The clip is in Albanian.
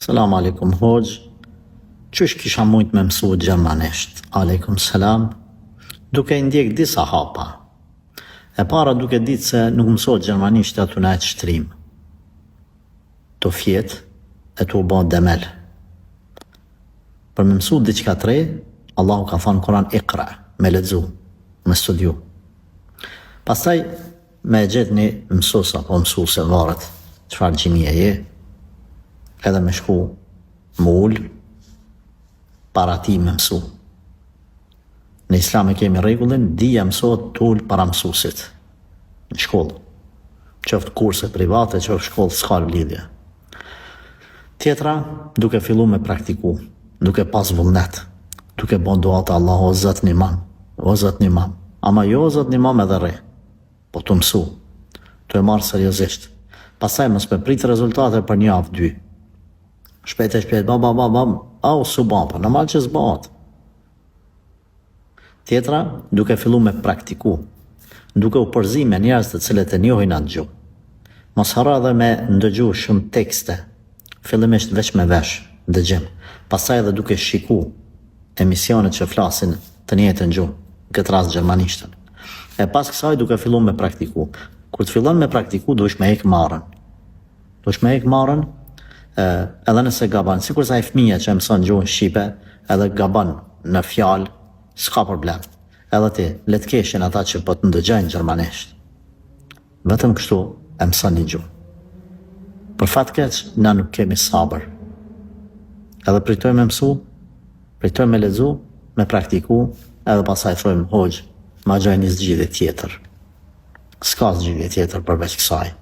Selam alejkum hoxhë, qysh kisha mujt me mësu gjermanisht? Alejkum selam. Duke i ndjek disa hapa. E para duke ditë se nuk mësohet gjermanishtja tu nejt shtrim. Tu fjet e tu u ba demel. Për me mësu diçka të re, Allahu ka thanë në Kur'an ikra, me lexu, me studiu. Pastaj me e gjetë një mësus apo mësuse varet çfarë gjinie je, edhe me shku m'u ul para tij me mësu. Në islam e kemi rregullin, dija mësohet tu ul para mësusit në shkollë. Qoftë kurse private, qoftë shkollë, s'ka lidhje. Tjetra, duke fillu me praktiku, duke pas vullnet, duke bo dua te Allahu o Zot nimam, o Zot nimam, ama jo o Zot nimam edhe rri, po tu mësu, tu e marrë seriozisht. Pastaj mos me prit rezultate për një javë dy. Shpejt e shpejt, ba ba ba ba, au s'u ba, po normal që s'bahet. Tjetra, duke fillu me praktiku, duke u përzi me njerëz të cilët e njohin atë gjuhë. Mos harro edhe me ndëgju shumë tekste, fillimisht veç me vesh, dëgjim, pastaj edhe duke shiku emisionet që flasin të njëjtën gjuhë, në këtë rast gjermanishtën. E pas kësaj duke fillu me praktiku. Kur të fillon me praktiku, duhesh me hek marren. Duhesh me hek marren, edhe nëse gabon, sikurse ai fëmija që e mëson gjuhën shqipe, edhe gabon në fjalë, s'ka problem. Edhe ti, le të keshin ata që po të ndëgjojnë gjermanisht. Vetëm kështu e mëson një gjuhë. Për fat keq, na nuk kemi sabër. Edhe pritojmë me mësu, pritojmë me lexu, me praktiku, edhe pastaj thojmë, hoxhë, ma gjej një zgjidhje tjetër. S'ka zgjidhje tjetër përveç kësaj.